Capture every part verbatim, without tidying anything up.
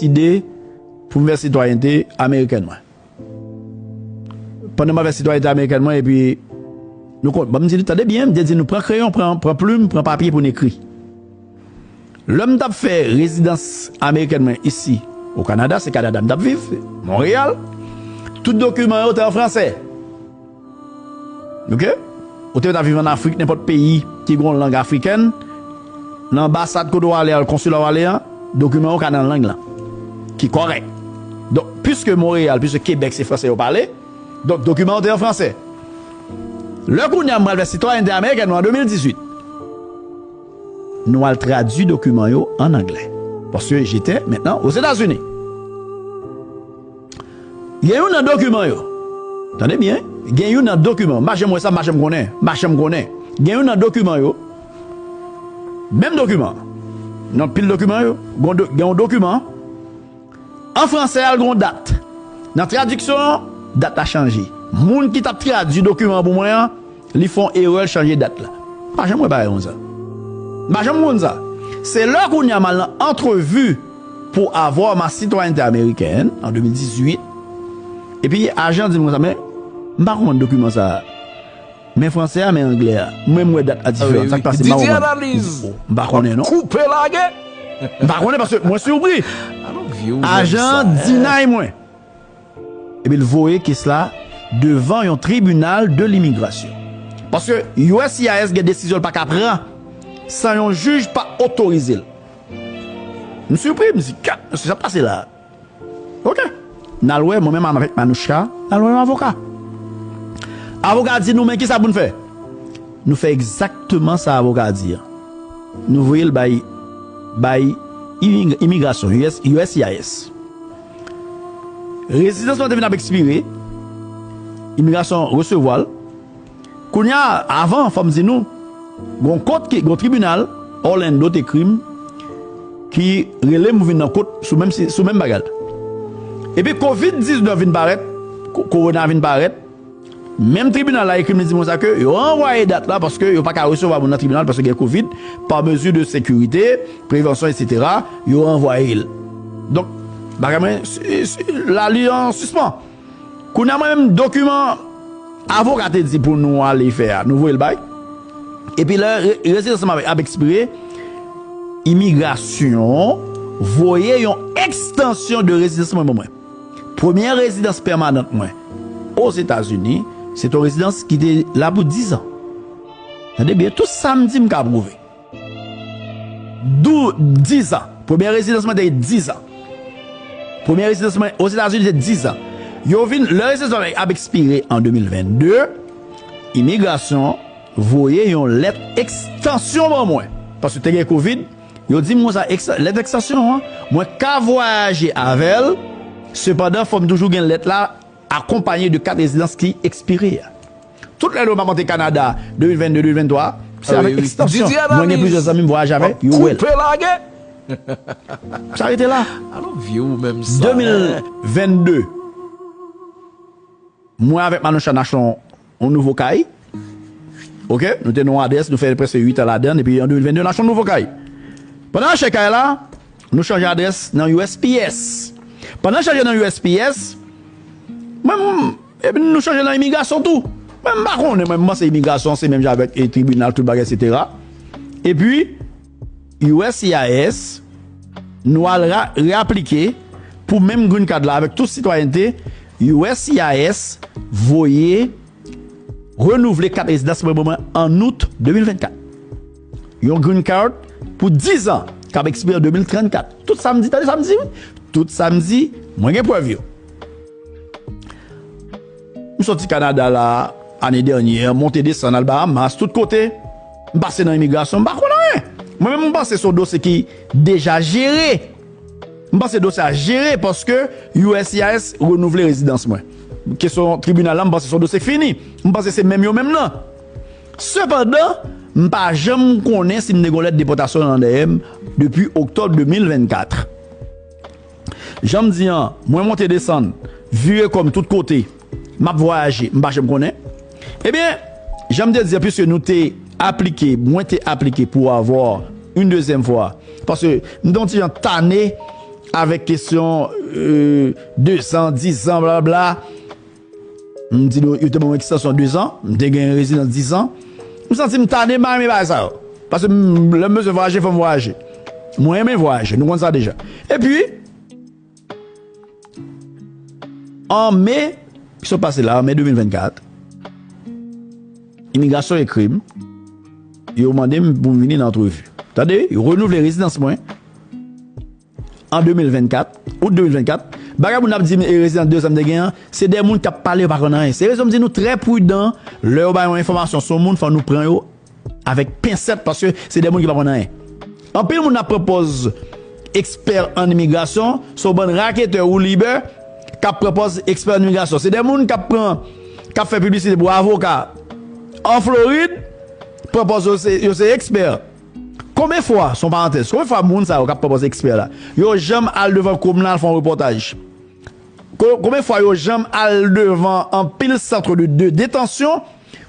deside pou m fè sitwayènte amerikèn mwen. Pandan m ap fè sitwayènte amerikèn mwen, epi nou kon, ban m di, tande byen, m te di nou pran kreyon, pran, pran plim, pran papye pou n ekri. Lè m t ap fè rezidans amerikèn mwen isi, o Kanada, se Kanada m t ap viv, Monreyal, tout dokiman yo te an fransè. Oke? Ou te ta viv ann Afrik, nenpòt peyi ki gen yon lang afrikèn, nan anbasad kote w ale a, konsila w ale a, dokiman yo ka nan lang lan, ki kòrèk. Donk, piske Monreyal, piske Kebèk, se fransè yo pale, donk, dokiman yo te an fransè. Lè kounye a m pral fè sitwayènte amerikèn mwen an de mil dizuit, nou al tradui dokiman yo ann anglè. Paske j'étais maintenant aux États-Unis. Gen youn nan dokiman yo. Tande byen, gen youn nan dokiman. M pa janm wè sa, m pa janm konnen. M pa janm konnen. Gen youn nan dokiman yo. Menm dokiman. Nan pil dokiman yo. Gen yon do- gen yon dokiman. An fransè, al gen yon dat. Nan tradiksyon an, dat la chanje. Moun ki t ap tradui dokiman an pou mwen an, li fè yon erè, l chanje dat la. M pa janm wè bagay konsa. M pa janm konn sa. Se lè kounye a m al nan antrevi pour avoir ma citoyenneté américaine en de mil dizuit. Epi ajan di m konsa, men m pa konprann dokiman sa a. Men fransè a, men anglè a. Mwen, m wè dat la diferan. Sa k pase, m pa konprann. M pa konnen, non. Koupe lage. M pa konnen paske mwen sipri. Ajan an deny mwen. Epi l voye kes la devan yon tribinal de limigrasyon. Paske U S C I S gen desizyon l pa ka pran san yon jij pa otorize l. M sipri, m di, "Kat, mesye, sa k pase la?" Oke. N al wè, mwen menm avèk Manouchka, n al wè yon avoka. Avoka a di nou, "Men kisa pou n fè?" Nou fè egzakteman sa avoka a di an. Nou voye l bay, bay imig- imigrasyon, U S, U S C I S. Rezidans mwen te vin ap ekspire, imigrasyon resevwa l. Kounye a, avan, fò m di nou, gon kot ki, gon tribinal, Orlando te ekri m, ki rele m pou vin nan kot sou menm, si- sou menm bagay la. Epi kovid diznèf vin parèt, ko- kowona vin parèt, menm tribinal la ekri m, li di mwen sa ke yo ranvwaye dat la paske yo pa ka resevwa moun nan tribinal paske gen kovid, pa mezi de sekirite, prevansyon, etsetera, yo ranvwaye l. Donk, bagay mwen, si- si- la li an sispan. Kounye a mwen menm, dokiman avoka te di pou nou ale fè a, nou voye l bay. Epi lè re- rezidans mwen ap ekspire, imigrasyon voye yon ekstansyon de rezidans mwen ban mwen. Premyè rezidans pèmanant mwen Ozetazini, se te yon rezidans ki te la pou diz an. Tande byen, tout sa m di m ka pwouve. Dou- diz an. Premyè rezidans mwen te diz an. Premyè rezidans mwen Ozetazini se diz an. Yo vin, lè rezidans mwen ap ekspire an de mil vennde, imigrasyon voye yon lèt ekstansyon ban mwen. Paske te gen kovid, yo di m konsa, "Eksta- lèt ekstansyon an, mwen ka vwayaje avè l, sepandan, fò m toujou gen lèt la akonpanye de kat rezidans ki ekspire a." Tout lè nou pa monte Kanada de mil vennde, de mil venntwa, se avèk ekstansyon. Mwen gen plizyè zanmi m vwayaje avè, yo wè l. Sa rete la. De mil vennde, mwen avèk Manouchka n achte yon, yon nouvo kay. Oke, nou te nan yon adrès, nou fè prèske uit an ladan, epi an de mil vennde, n achte yon nouvo kay. Pandan n achte kay la, nou chanje adrès nan U S P S. Pandan n chanje nan U S P S, mwen, m- epi nou chanje nan imigrasyon tou. Mwen, m pa konnen, mwen, m panse imigrasyon se menm jan avèk, e, tribinal, tout bagay, etsetera. Epi, U S C I S, nou al ra- reaplike pou menm green card la avèk tout sitwayènte, U S C I S voye renouvle kat rezidans mwen ban mwen an out de mil vennkat. Yon green card pou diz an, k ap ekspire an de mil trannkat. Tout sa m di, tande sa m di, wi. Tout sa m di, mwen gen prèv yo. M soti Kanada la, ane dènyè, monte desann, al Bahamas, tout kote. M pase nan imigrasyon, m pa konn anyen. Mwen menm, m panse se yon dosye ki deja jere. M panse dosye a jere paske U S C I S renouvle rezidans mwen. Kesyon tribinal la, m panse se yon dosye k fini. M panse se menm yo menm nan. Sepandan, m pa janm konnen si m te gen yon lèt depòtasyon nan dèyè m depi oktòb de mil vennkat. Jan m di an, mwen monte desann, vire kò m tout kote, m ap vwayaje, m pa janm konnen. Ebyen, jan m te di an, piske nou te aplike, mwen te aplike pour avoir une deuxième fois, paske m te yon ti jan tane avèk kesyon, euh, dezan, dizan, blablabla. M di nou, yo te ban mwen ekstansyon dezan, m te gen rezidans dizan. M santi m ta de mare bagay sa yo. Paske m, lè m bezwen vwayaje, fò m vwayaje. Mwen renmen vwayaje, nou konn sa deja. Epi, an me, ki sot pase la, an me de mil vennkat, imigrasyon ekri m, yo mande m pou m vini nan antrevi. Tande, yo renouvle rezidans mwen an de mil vennkat, out de mil vennkat. Bagay moun ap di m, e rezidans dezan m te gen an, se de moun k ap pale, yo pa konn anyen. Se rezon m di nou trè pridan, lè yo bay yon enfòmasyon sou moun, fò nou pran yo avèk pensèt, paske se de moun ki pa konn anyen. Anpil moun ap pran pòz ekspè an imigrasyon, se yon bann raketè ou libè k ap pran pòz ekspè an imigrasyon. Se de moun k ap pran, k ap fè piblisite pou avoka an Florid, pran pòz yo se, yo se ekspè. Konbyen fwa, se yon parantèz, konbyen fwa moun sa yo k ap pran pòz ekspè la, yo janm al devan Komn al fè yon repòtaj? Ko-, konbyen fwa yo janm al devan anpil sant de, de detansyon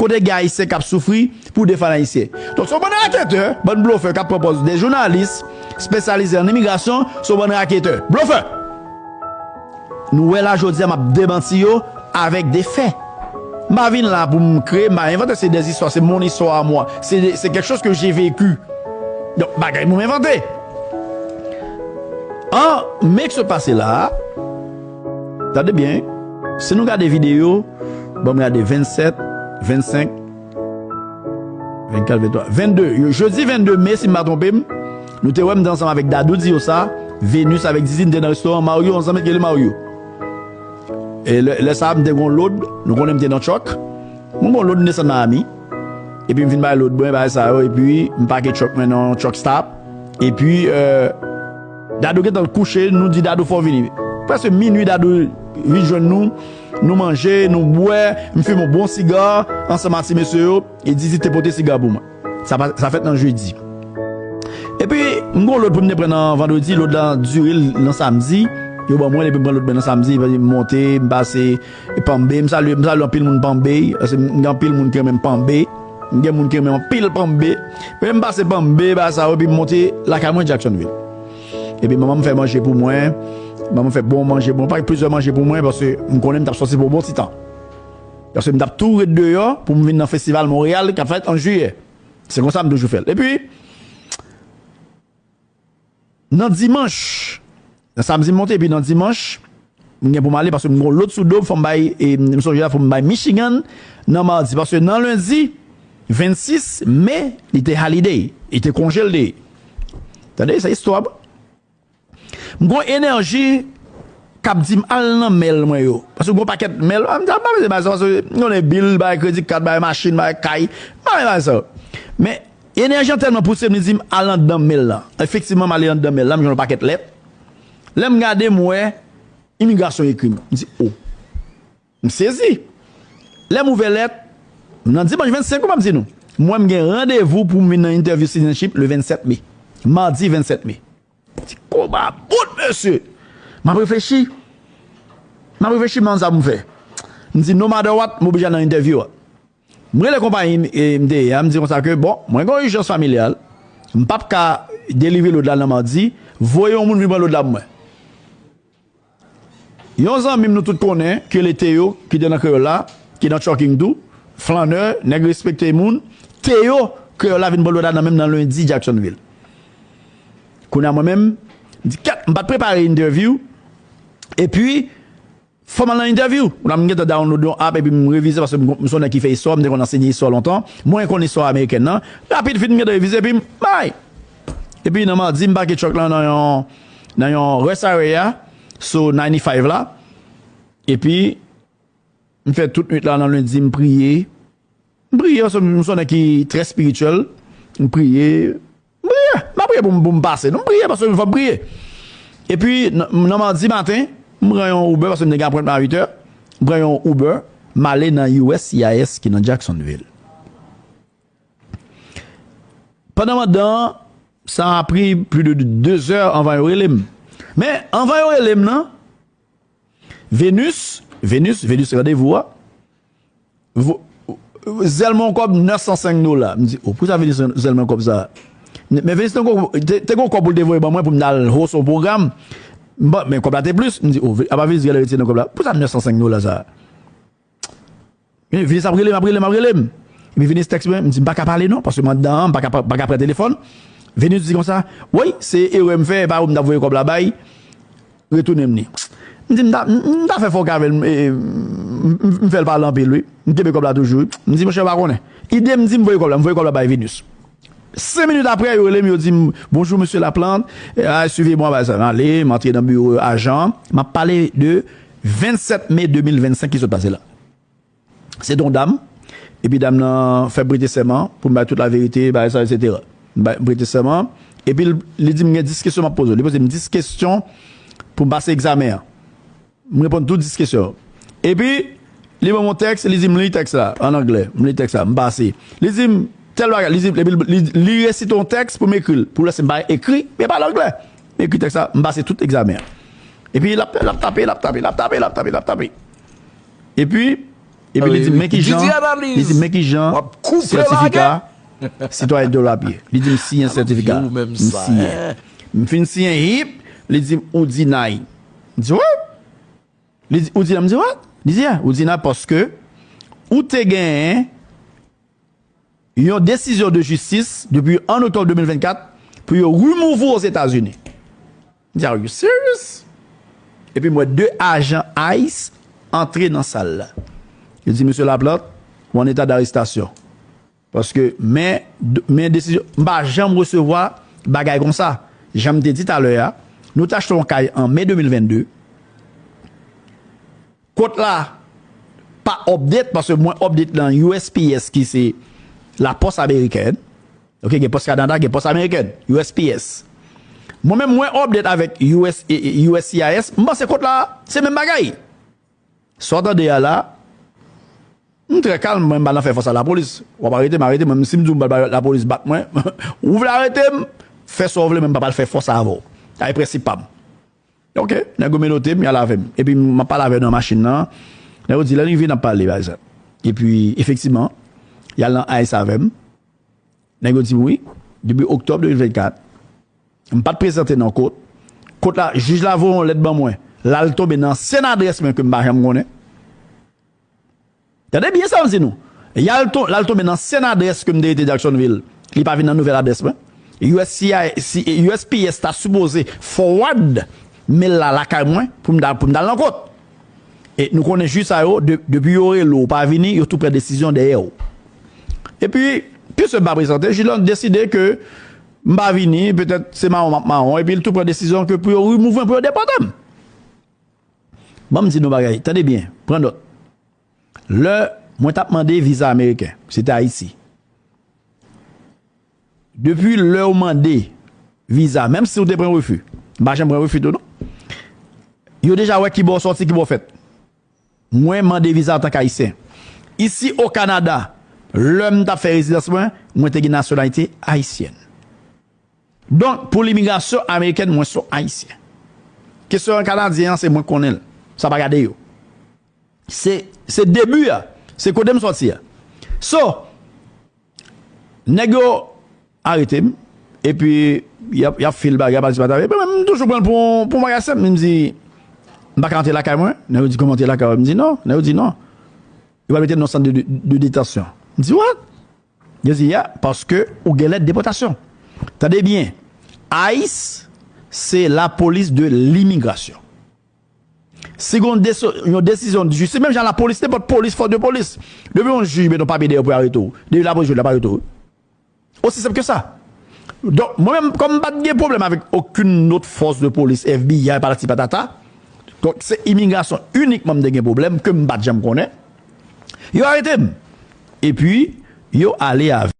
kote gen Ayisyen k ap soufri pou defann Ayisyen? Donk, se yon bann raketè, bann blofè k ap pran pòz de jounalis espesyalize an imigrasyon, se yon bann raketè. Blofè! Nou wè la jodi a, m ap demanti yo avèk de fè. M pa vin la pou m kreye, m pa envante, se de zistwa, se mon istwa a mwa. Se, se kèk choz ke j'ai vécu. Donk, bagay pou m envante. An me k sot pase la a, tande byen, si nou gade videyo, ban m gade vennsèt, vennsenk, vennkat, venntwa, vennde. Yo, jedi vennde me, si m pa twonpe m, nou te wè m te ansanm avèk Dadou Diosa, Venus avèk Didi, m te nan restoran Mario, yon zanmi ki rele Mario. E lè, lè sa a, m te gon lòd, nou konnen m te nan truck. Mwen gon lòd, m desann Miami. Epi m fin bay lòd mwen, bagay sa yo, epi m pake truck mwen nan yon truck stop. Epi, euh, Dadou gentan kouche, nou di Dadou fò w vini. Prèske minui, Dadou vin jwenn nou, nou manje, nou bwè, m fimen yon bon siga ansanm ak ti mesye yo, e Didi te pote siga pou mwen. Sa pa, sa fèt nan jedi. Epi, m gon lòd pou m te pran nan vandredi, lòd la dire l nan samdi. Yo ban mwen, epi m pran lòd mwen nan samdi, epi m monte, m pase Palm Bay, m salye, m salye anpil moun Palm Bay, paske m gen anpil moun ki renmen Palm Bay. M gen moun ki renmen anpil Palm Bay. Men m pase Palm Bay, ba sa yo, epi m monte lakay mwen Jacksonville. Epi manman m fè manje pou mwen, manman m fè bon manje pou mwen, pa plizyè manje pou mwen, paske m konnen m t ap sòti pou yon bon ti tan. Paske m t ap tou ret deyò pou m vin nan festival Montréal k ap fèt an jiyè. Se konsa m toujou fè l. Epi, nan dimanch, nan samdi m monte, epi nan dimanch, m gen pou m ale, paske m gen yon lòd sou do m, fò m bay, e, m sonje la, fò m bay Michigan nan madi, paske nan lendi vennsis me, li te holiday, li te konje l te ye. Tande, se istwa, bon. M gon enèji k ap di m al nan mèl mwen yo. Paske m gon pakèt mèl. M di, "A, m pa bezwen bay sa, paske m konnen bil, bay kredi kat, bay machin, bay kay. M pa bezwen bay sa." Men, enèji an tèlman pouse m, li di m al anndan mèl lan. Efektivman, m ale anndan mèl lan, m jwenn yon pakèt lèt. Lè m gade, m wè imigrasyon ekri m. M di, "O." M sezi. Lè m ouvè lèt, nan dimanch vennsenk, ou m ap di nou, m wè m gen randevou pou m vin nan entèvyou citizenship le vennsèt me. Madi vennsèt me. Ti koma bout, mesye. M ap reflechi. M ap reflechi, m pa konn sa pou m fè. M di, "No matter what, m oblije al nan entèvyou a." M rele konpayi m, e, m te ye a, m di konsa ke, "Bon, mwen gen yon ijans familyal. M p ap ka delivre lòd la nan madi. Voye yon moun vin pran lòd la pou mwen." Yon zanmi m nou tout konnen, ki rele Teyo, ki te nan Kreyòl la, ki nan Trucking tou, flannè, nèg respekte moun. Teyo, Kreyòl la vin pran lòd la nan men m nan lendi Jacksonville. Kounye a mwen menm, m di, "Kèt, m pa t prepare entèvyou." Epi, fò m al nan entèvyou. Kounye a m gentan download yon app epi m revize paske m, m se yon nèg ki fè istwa, m te konn ansenye istwa lontan. Mwen konn istwa amerikèn nan. Rapid, fin m gentan revize epi m bay. Epi nan madi, m pake truck lan nan yon, nan yon rest area sou ninety-five la. Epi, m fè tout nwit la nan lendi, m priye. M priye, paske m se yon nèg ki trè espirityèl. M priye. M priye. M pa priye pou m, pou m pase. Non, m priye paske fò m priye. Epi, nan, nan madi maten, m pran yon Uber paske m te gen apwentman a uit è. M pran yon Uber, m ale nan U S C I S ki nan Jacksonville. Pandan m anndan an, sa a pri plis de de zè anvan yo rele m. Men, anvan yo rele m nan, Venus, Venus, Venus randevou a, vo-, zèl mwen yon kòb nèf san senk dola. M di, "O, poukisa Venus zèl mwen kòb sa a?" Men Venus te gon, te, te gon kòb pou l te voye ban mwen pou m t al host yon pwogram. M pa, men kòb la te plis. M di, oh, apa Vinis genlè retire nan kòb la. Pou sa nèf san senk dola sa? Vinis ap rele m, ap rele m, ap rele m. Epi Vinis tèks mwen, m di, m pa ka pale non, paske m anndan an, m pa ka, pa ka pran telefòn. Vinis di konsa, wi, se erè m fè, e pa ou m t ap voye kòb la bay, retounen m li. M di, m ta, m ta fè fòk avè l, m, e, m, m, m fè l pale anpil, wi. M kenbe kòb la toujou, wi. M di, monchè, ou pa konnen. Ide m di m voye kòb la, m voye kòb la bay Vinis. Senk minit apre, yo rele m, yo di m, bonjou, mesye Laplante, e, a, suivez-moi, bagay sa. M ale, m antre nan biwo ajan an. M ap pale de vennsèt me de mil vennsenk ki sot pase la. Se te yon dam, epi dam nan fè m prete sèman pou m bay tout laverite, bagay sa, etsetera. M bay, m prete sèman, epi l, li di m gen dis kesyon m ap poze w. Li poze m dis kesyon pou m pase egzamen an. M reponn tout dis kesyon yo. Epi, li ban m yon tèks, li di m li tèks la, an anglè. M li tèks la, m pase. Li di m tèl bagay, li di, epi li, li, li resite yon tèks pou m ekri l. Pou lè se m pa ekri, men pale anglè. M ekri tèks la, m pase tout egzamen an. Epi, l ap, l ap tape, l ap tape, l ap tape, l ap tape, l ap tape. Epi, epi li di m, men ki jan, li di m, men ki jan sètifika sitwayènte w ap ye. Li di m siyen sètifika. M siyen. M fin siyen, hip, li di m ou deny. M di, what? Li di, ou deny, m di, what? Li di, yeah, ou deny paske ou te genyen yon desizyon de jistis depi an oktòb de mil vennkat pou yo remove ou Ozetazini. M di, are you serious? Epi m wè de ajan ice antre nan sal la. Yo di, mesye Laplante, ou an eta darestasyon. Paske, men, men desizyon, m pa janm resevwa bagay konsa. Jan m te di talè a, nou te achte yon kay an me de mil vennde. Kont la pa update, paske mwen update nan U S P S ki se lapòs amerikèn. Ok, gen pòs Kanada, gen pòs amerikèn, U S P S. Mwen menm, mwen update avèk U S, e, e, U S C I S, m panse kont la, se menm bagay. Sa w tande a la, m trè kalm, mwen m pa nan fè fòs a lapolis. W ap arete m, arete mwen, si m di w m pral bay lapolis bat mwen, ou vle arete m, fè sa w vle, men m pa pral fè fòs avè w. Sa e prensip pa m. Ok, nèg yo menote m, y al avè m. Epi m ap pale avè yo nan machin nan. Nèg yo di, lè n rive, n ap pale, pa egzanp. Epi, efektivman, y al nan ice avè m. Nèg yo di m wi, depi oktòb de mil vennkat, m pa t prezante nan kot. Kot la, jij la voye yon lèt ban mwen. L al tonbe nan ansyen adrès mwen ke m pa janm konnen. Tande byen sa m di nou. Y al to-, l al tonbe nan ansyen adrès ke m te rete Jacksonville. Li pa vin nan nouvèl adrès mwen. U S C I, si, U S P S ta sipoze forward mail la lakay mwen pou m ta, pou m ta al nan kot. E nou konnen jij sa yo, de, depi yo rele w, ou pa vini, yo tou pran desizyon dèyè w. Epi, piske m pa prezante, jij la deside ke m pa vini, petèt se mawon m ap mawon, epi l tou pran desizyon ke pou yo remove mwen, pou yo depòte m. Ban m di nou bagay, tande byen, pran nòt. Lè mwen t ap mande viza ameriken, se te Ayiti. Depi lè w mande viza, menm si w te pran refi, m pa janm pran refi tou non. Yo deja wè kibò w sòti, kibò w fèt. Mwen mande viza antanke Ayisyen. Isi o Kanada, lè m t ap fè rezidans mwen, mwen te gen nasyonalite ayisyèn. Donk, pou limigrasyon amerikèn, mwen se yon Ayisyen. Kesyon Kanadyen an, se mwen k konnen l. Sa pa gade yo. Se, se debi a. Se kote m sòti a. So, nèg yo arete m, epi y ap, y ap fil bagay, pati pati. Epi mwen, m toujou pran l pou, pou yon bagay senp. M di, m pa ka antre lakay mwen. Nèg yo di, kòman antre lakay ou? M di, non. Nèg yo di, non. Yo pral mete m nan sant de, de, de detansyon. M di, what? Yo di, ya, paske ou gen lèt depòtasyon. Tande byen, ice, se lapolis de limigrasyon. Si gen yon desi-, yon desizyon de jistis, se menm jan lapolis, nenpòt polis, fòs de polis. Depi yon jij mete yon papye dèyè w pou arete w, depi lapolis jwenn l ap arete w. Osi senp ke sa. Donk, mwen menm, kòm m pa t gen pwoblèm avèk okenn lòt fòs de polis, F B I, patati patata, donk, se imigrasyon inikman m te gen pwoblèm, ke m pa t janm konnen. Yo arete m. Epi, yo ale avè